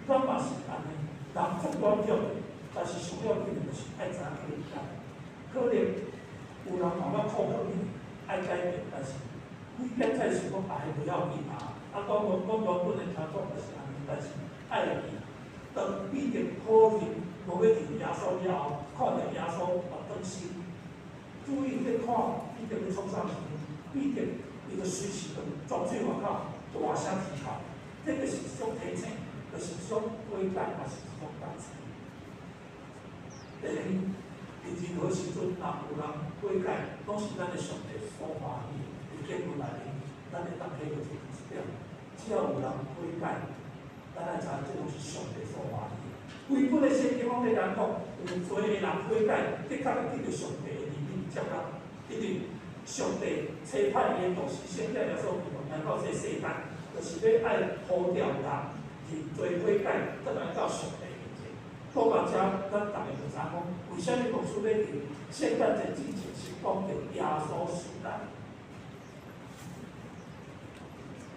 [SPEAKER 3] 咱嘛是按呢，人足軟弱的，但是上要緊的就是愛知影去改。可能有人嘛捌苦勸你愛改變，但是你現在想講啊，彼無要緊啊，啊，講講講原本的傳統就是按呢，但是愛會記，當彼得否認無欲認耶穌了後，看著耶穌嘛轉身，注意咧看彼得欲創啥時陣，彼得伊就隨時就泉水外口大聲啼哭，這就是一種提醒，就是一種悔改，也是一種反省。第二，佇伫任何時陣，若有人悔改，攏是咱的上帝所歡喜。佇經文內面，咱會當體會出一點。只要有人悔改，咱愛知影這攏是上帝所歡喜。規本的聖經攏咧咱講，有濟的人悔改，的確會得著上帝的憐憫接納，因為上帝差派伊的導師聖者耶穌基督來到這世間，就是欲愛呼召人認罪悔改，轉來到上帝面前。講到遮，咱逐家就知影講，為啥物牧師欲佇聖誕節之前先講著耶穌受難？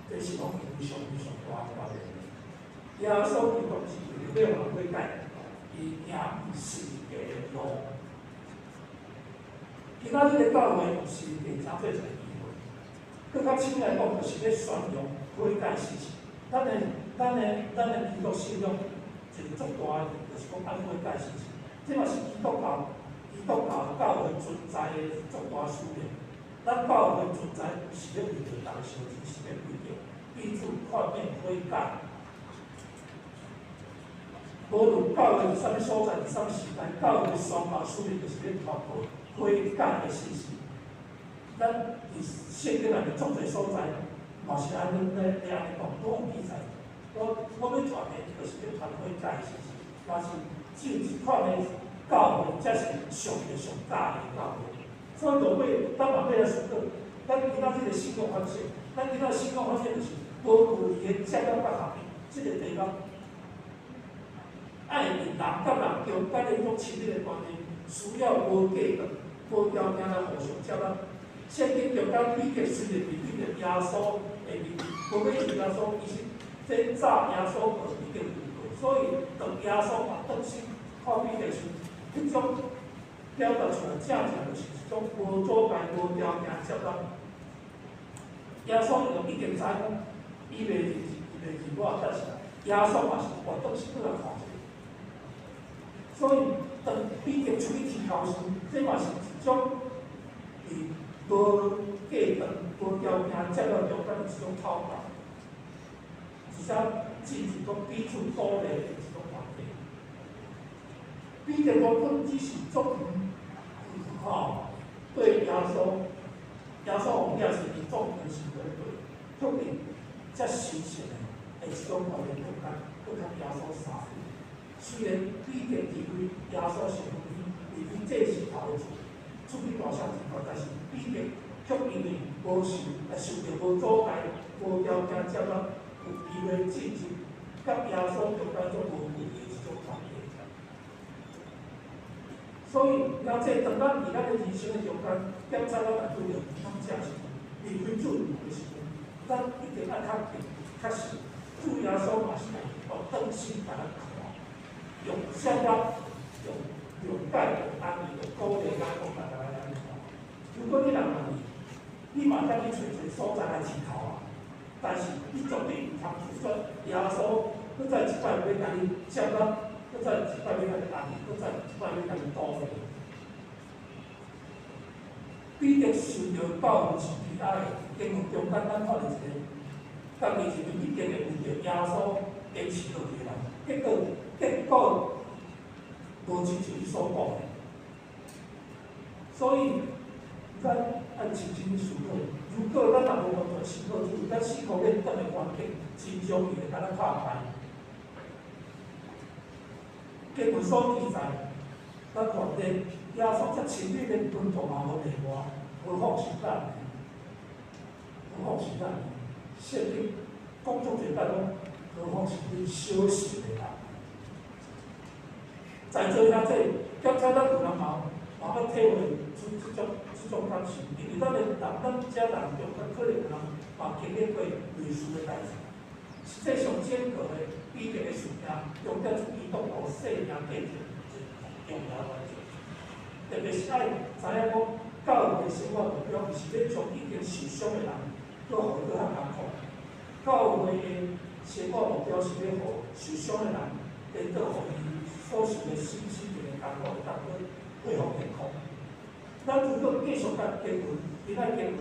[SPEAKER 3] 這是講非常非常大的關鍵。耶穌基督是為著欲予人悔改，伊行十字架的路。今仔日的教會用十字架當做一個機會，閣較深來講，就是欲宣揚悔改信息。咱的基督信仰一個足大的，就是講愛悔改信息。這嘛是基督教教會存在的足大使命。咱教會存在毋是欲為著逐家相信，是欲為著彼此勸勉悔改。無論教會佇啥物所在，佇啥物時代，教會宣教使命就是欲傳播悔改的信息。咱佇聖經內面足濟所在，嘛是按呢咧咧按呢講，攏有記載。我欲傳的，就是欲傳悔改的信息，嘛是只有這款的教會，才是上帝上喜的教會。所以落尾，咱嘛欲來思考，咱今仔這个信仰反省，咱今仔信仰反省就是無距離的接納佮合一，這个題目。愛佇人佮人中間的彼種親密的關係，需要無隔斷、無條件來互相接納。聖經中間彼得雖然面對著耶穌的面，無欲像耶穌，其實這早耶穌就已經遇過，所以當耶穌嘛轉身看彼得時，彼種表達出來，正正就是一種無阻礙、無條件接納。耶穌就已經知講，伊袂認伊袂認我，但是耶穌嘛是活轉身閣來看一下。所以當彼得出去剃頭時，這嘛是一種佇無隔斷、無條件接納中間的一種透過，而且進入講彼此鼓勵的一種關係。彼得原本只是足吼對耶穌，耶穌王也是伊足關心的對，特別遮神聖的一種關係，閣較耶穌相符。雖然彼得離開耶穌身邊，離開祭司頭的厝，出去大聲一看，但是彼得卻因為無受，受著無阻礙、無條件接納，有機會進入佮耶穌中間種無距離的一種關係。所以，若這當咱佇咱的人生的中間，檢查咱來拄著咱這時陣，離開主的時陣，咱一定愛確定、確實，主耶穌嘛是來轉身共咱看，用接納、用諒解、用安慰、用鼓勵咱講來來來看。如果你若問伊，你嘛當去揣一個所在來剃頭啊，但是你絕對毋通拒絕耶穌，閣再一擺欲共你接納，閣再一擺欲共你安慰，閣再一擺欲共你鼓勵。彼得受著教訓是悲哀的，經文中間咱看著一個，家己認為一定會為著耶穌堅持落去的人，結果無親像伊所講的，所以咱愛深深去思考。如果咱若無完全信靠主，咱四箍面對的環境真容易會共咱拍敗。經文所記載，咱看見耶穌遮親密的門徒嘛無例外，何況是咱？何況是咱？聖經講足濟擺講，何況是恁小信的人？在座遐濟，檢查咱有人嘛捌體會出這種感受，因為咱的人，咱遮人中間可能有人嘛經歷過類似的代誌。實際上，整個的彼得的事件，中間出基督徒生命價值一個重要關鍵。特別是愛知影講，教會生活目標，毋是欲將已經受傷的人，閣予伊閣較艱苦。教會的生活目標是欲予受傷的人，顛倒予伊所受的心靈的艱苦會當閣恢復健康。咱如果繼續共經文，今仔經文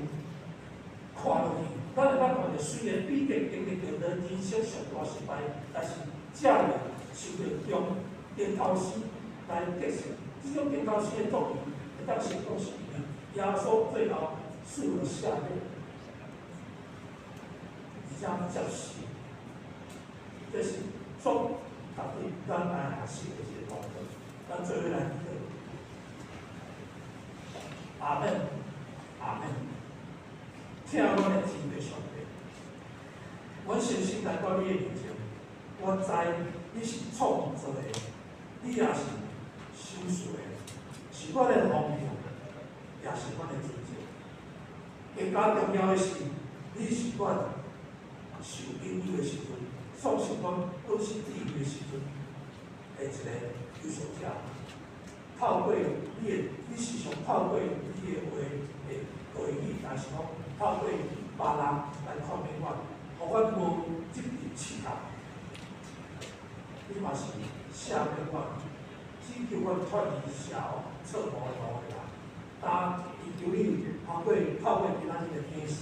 [SPEAKER 3] 看落去，咱會當看著，雖然彼得經歷著人生上大失敗，但是才會受著中電頭師來得勝。這種頂頭生的作為，會當成功是因為耶穌最後賜了赦免，而且接受，這是主絕對咱愛學習的一個功課。咱做伙來祈禱。阿門，阿門。疼阮的天父上帝，阮誠心來到你的面前，我知你是創造的，你也是賞賜的，是阮的方向，也是阮的準則。更加重要的是，你是阮受引誘的時陣，喪失阮本身智慧的時陣的一個有所者。透過你的，你時常透過你的話的話語，但是講透過別人來勸勉阮，予阮無這份試探。你嘛是赦免阮，只求阮脫離邪惡錯誤的路的人。但祈求你透過今仔日的啟示，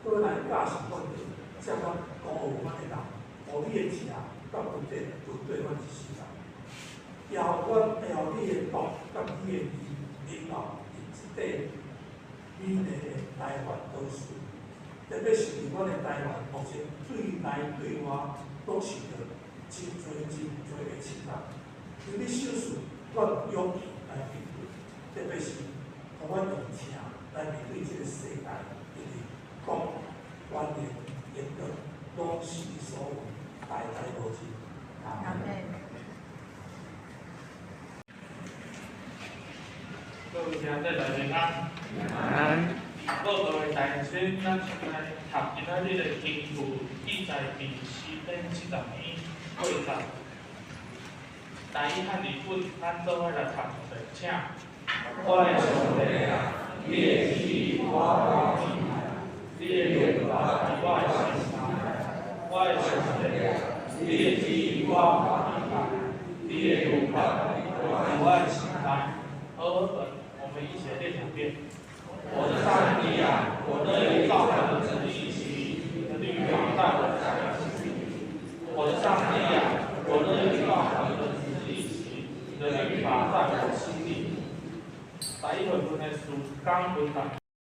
[SPEAKER 3] 閣來教示阮著，這款辜負阮的人，予你的疼佮恩典輪綴阮一世人。也予阮會予你的道佮你的義臨到佇這塊美麗的台灣島嶼，特別是佇阮的台灣，目前對內對外攏受著真濟真濟的試探。求你賞賜阮勇氣來面對，特別是予阮用疼來面對這個世界，因為講權能榮耀攏是你所有，代代無盡。阿門。
[SPEAKER 4] 各位兄弟大家安。
[SPEAKER 2] 安。
[SPEAKER 4] 報道的大先，咱先來讀今仔日的經文，記載佇詩篇70篇8節。台語漢字本，咱做伙來讀一遍，請。我的上帝啊，你的旨意我懷記，你的律法佇我的心內。我的上帝啊，你的旨意我懷記，你的律法佇我的心內。和合本，我們一起來念兩遍。我的上帝啊，我樂意照你的旨意行，你的律法在我心裡。我的上帝啊，我樂意照你的旨意行，你的律法在我心裡。台語本的書講分大。